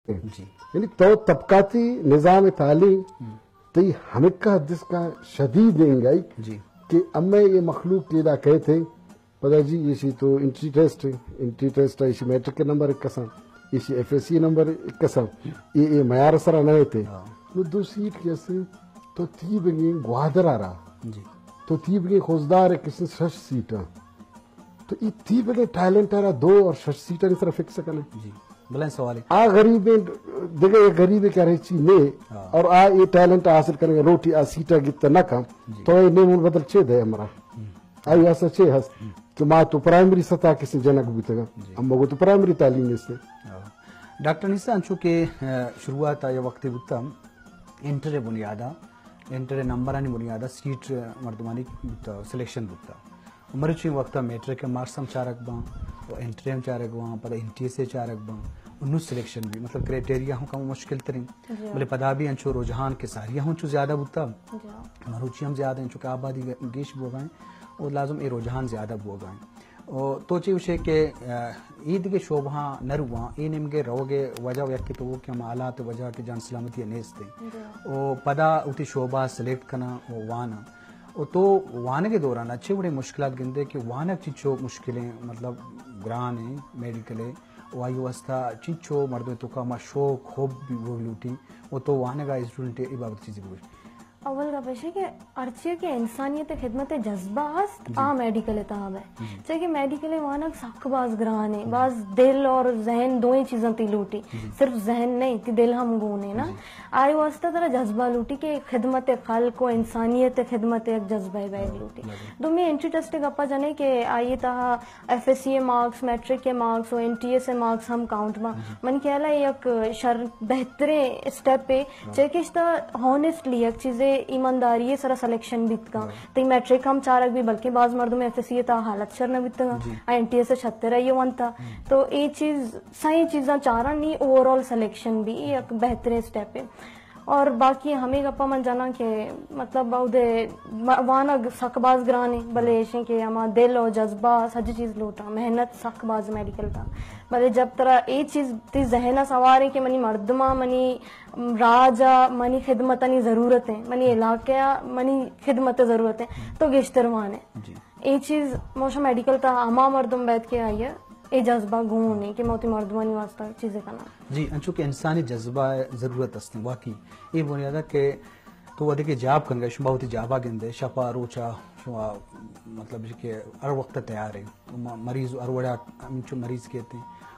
جی۔ یعنی تو طبقاتی نظام تعلیم تئی ہمکہ حد اسکان شدید انگائی جی۔ کہ امے یہ مخلوق کہ ادا کہتے ہیں، پدا جی ایشی تو انٹری ٹیسٹ ہے، انٹری ٹیسٹ ہے، ایشی میٹرک کے نمبر ایک قسم، ایشی ایف ایس سی نمبر ایک قسم، یہ، یہ معیار سرا نہ ہوتے۔ ہاں۔ نو دو سیٹ کیسے تو تھی بگیں گوادر آ رہا۔ جی۔ تو تھی بگیں خضدار ہے کسی شش سیٹاں۔ تو ای تھی بگیں ٹیلنٹ آ رہا دو اور شش سیٹاں سرا فکس کرنے۔ جی۔ بلائیں سوال ہے۔ آ غریب دگہ غریب کیا رہی چی نے ہاں۔ اور آ یہ ٹیلنٹ حاصل کرنے لوٹی آ سیٹا گت نہ کم۔ جی۔ تو یہ نیم بدل چے دے ہمارا۔ آئی واسطہ چے ہست کہ ما تو پرائمری سطح کسی جنک بوتگا۔ جی۔ ہم مگو تو پرائمری تعلیم نیستے۔ ہاں۔ ڈاکٹر نیسا انچو کہ، آ، شروعات آ یا وقت بوتا انٹر بنیادا، انٹر نمبرانی بنیادا سیٹ مردمانی بوتا، سلیکشن بوتا۔ و مروچی وقتا میٹرک مارکس ہم چارگ باں، و انٹر ہم چارگ باں، پدا این ٹی ایس اے چارگ باں، و نو سلیکشن بھی، مطلب کرائٹیریا ہم کم مشکل ترین۔ جی۔ بلے پدا بھی انچو رجحان کہ ساری ہم انچو زیادہ بوتا۔ جی۔ مروچی ہم زیادہ انچو کہ آبادی گیش بوگائیں، و لازم اے رجحان زیادہ بوگائیں۔ و تو چی گوشے کہ، آ، اے دگہ شعبہاں نہ رواں، اے نیمگے روگے وجہ و یکے تو وہ کہ ہم حالات وجہ کہ جان سلامتی نیست ہیں۔ جی۔ و پدا اتی شعبہ سلیکٹ کناں و واناں۔ و تو وانگے دوران اچھے وڑے مشکلات گندے کہ وانگ چنچو مشکلیں، مطلب گران ہیں، میڈیکل ہے، و آئی واسطہ چنچو مردم تو کا ما شوق خوب بھی وہ لوٹی، و تو وانگا اسٹوڈنٹ ای بابت چیزی بگوش۔ اول گپ ایش کہ ہرچی کہ انسانیت خدمت جذبہ است، جی۔ آ میڈیکل تہا بے۔ جی۔ چاہے کہ میڈیکل وانگ سک باز گران ہے، جی۔ باز دل اور ذہن دوئیں چیزاں تی لوٹی۔ جی۔ صرف ذہن نہیں، تی دل ہم گون ہے نا۔ جی۔ آئی واسطہ ترا جذبہ لوٹی کہ خدمت خلق و انسانیت خدمت یک جذبہ بیگ لوٹی۔ لازم۔ دومی انٹری ٹیسٹ گپا جنے کہ آئی تہا F S C marks, matric کے مارکس و این ٹی ایس اے مارکس ہم کاؤنٹ باں۔ جی۔ من خیال ہے یک شر بہتریں اسٹیپ ہے، ہاں۔ چہ کہ اشتا ہانیسٹلی یک چیزے ایمانداری سرا سلیکشن بیت کا۔ ہاں۔ تئی میٹرک ہم چارگ بھی، بلکہ باز مردم ایف ایس سی تا حالت شر نہ بیت کا۔ جی۔ آ این ٹی ایس اے چھتر ہے یہ ونتا۔ ہم۔ تو اے چیز، سائیں چیزاں چارن نی اوور آل سلیکشن بھی یک بہتریں اسٹیپ ہے۔ اور باقی ہمیں گپا من جانا کہ مطلب اودے م-، وانگ سک باز گران ہے، بلے ایشیں کہ ہما دل و جذبہ سج چیز لوٹا، محنت سک باز میڈیکل تا۔ بلے جب ترا اے چیز تی ذہن سوار ہے کہ منی مردماں، منی راج ء منی خدمتانی ضرورت ہیں، منی علاقہ ء منی خدمت ضرورت ہیں، تو گیشتر وان ہے۔ جی۔ اے چیز موشا میڈیکل تا ہما مردم بیت کہ آئی ء اے جذبہ گون ہے کہ ما وتی مردمانی واسطہ چیزے کناں۔ جی، انچو کہ انسانی جذبہ ء ضرورت است، واقعی اے بنیاد ء کہ تو وھدے کہ جاب کنگا، شما وتی جابا گندے، شپا روچا شما مطلب کہ ہر وقت تیار ہے۔ م-، مریض ہر وڑا ہمچو مریض کیتے،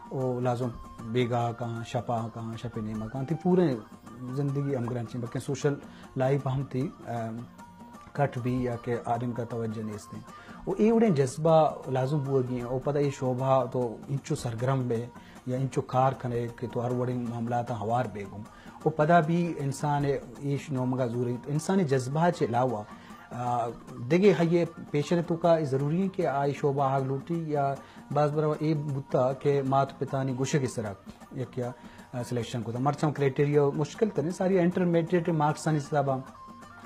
او لازم بیگاہ کاں، شپا کاں، شپ نیما کاں، تی پورے زندگی ہمگرنچیں، بلکہ سوشل لائف ہم تی، ام، کٹ بھی یا کہ آدم کا توجہ نیست ہیں۔ او اے وڑیں جذبہ لازم بوگی ہیں، او پدا اے شعبہ تو انچو سرگرم بے یا انچو کار کنے کہ تو ہر وڑیں معاملات ہوار بے گوں۔ و پدا بھی انسان ایش نومگا زوری، انسانی جذبہ چے علاوہ، آ، دگہ ہیے پیشن توکا ضروری ہیں کہ آئی شعبہ آگ لوٹی یا باز برا اے بوتا کہ مات پتانی گوشگ سرا یک یا، آ، سلیکشن کو تھا۔ مرچاں کرائٹیریا مشکل ترین ساری انٹرمیڈیٹ مارکس آنی حسابا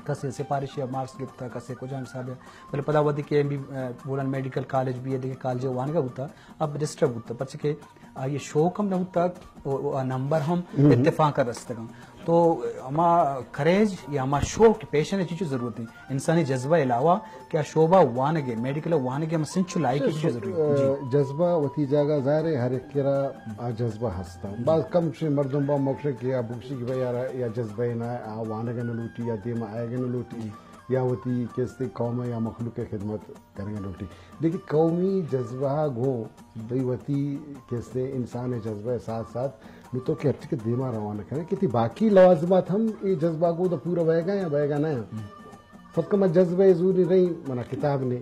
کسے سفارشی مارکس گپتا، کسے کجام حساب ہے۔ بلے پدا ودی کہ ایم بی، آ، بولن میڈیکل کالج بھی ہے، دگہ کالج وانگا بوتا، اب ڈسٹرب بوتا، پرچہ کہ آئی شوق ہم نہ بوتگ و، و نمبر ہم اتفاق رستگاں۔ تو ہما کریج یا ہما شوق پیشن چیچو ضرورت ہے۔ انسانی جذبہ علاوہ کہ آ شعبہ وانگے، میڈیکل وانگے ہم سنچو لائق چیچو ضرورت ہے۔ جی۔ جذبہ وتی جاگہ ظاہر ہے، ہر ایک کرا آ جذبہ ہستا۔ بعض کم شے مردم با موقع کہ آ بگشی کہ بھئی یار یا جذبہ نہ آ وانگ نہ لوٹی یا دیما آئیگ نہ لوٹی۔ جی۔ یا وتی کستے قوم یا مخلوق خدمت کنگ لوٹی۔ لیکن قومی جذبہ گوں بھئی وتی کستے انسان جذبہ ساتھ ساتھ نو تو کہ ہرچی کہ دیما روانہ کرے کہ تی باقی لوازمات ہم اے جذبہ گوں دا پورا بئیگا یا بئیگا نہ۔ فقط من جذبہ زوری رہی منا کتاب نے۔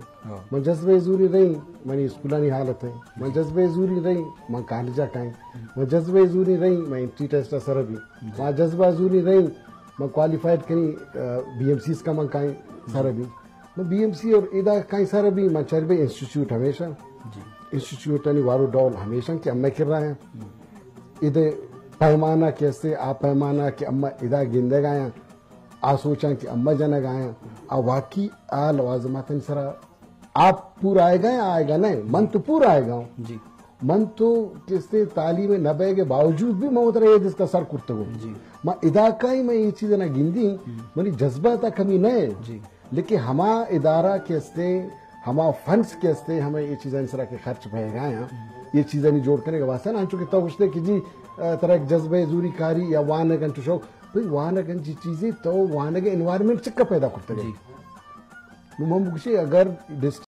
من جذبہ زوری رہی منی اسکولانی حالت ہے۔ من جذبہ زوری رہی من کالجا کائیں۔ من جذبہ زوری رہی من انٹری ٹیسٹ سر بھی۔ من جذبہ زوری رہی من کوالیفائیڈ کنی، آ، بی ایم سیز کا من کائیں سر بھی۔ من بی ایم سی اور ادا کائیں سر بھی من چار بھئی انسٹیٹیوٹ ہمیشہ۔ جی۔ انسٹیٹیوٹ یعنی وارو ڈول ہمیشہ کہ امہ کر رہا ہیں۔ ادے پیمانہ کیسے آ پیمانہ کہ امہ ادا گندگ آیا، آ سوچاں کہ امہ جنگ آیا، آ واقعی آ لوازمات سرا آپ پورا آئے گا یا آئے گا نہیں؟ من تو پورا آئے گا ہوں۔ جی۔ من تو کستے تعلیم نہ بیگ باوجود بھی من ترا یہ دستا سر کرتگو۔ جی۔ ما ادا کائی میں یہ چیز نہ گندی، منی جذبہ تا کمی نہ ہے۔ جی۔ لیکن ہما ادارہ کے استے، ہما فنڈز کے استے، ہمیں یہ چیزیں سرا کے خرچ بہ گئے ہیں، یہ چیزیں جوڑ کرنے کے واسطے نا، انچو کہ تو گوشتے کہ جی، آ، ترا ایک جذبہ زوری کاری یا وانگ انچو شوق، بھئی وانگ انچی چیزیں تو وانگ انوائرمنٹ چکا پیدا کرتے گئے۔ جی۔ نو من بگشی اگر ڈسٹرکٹ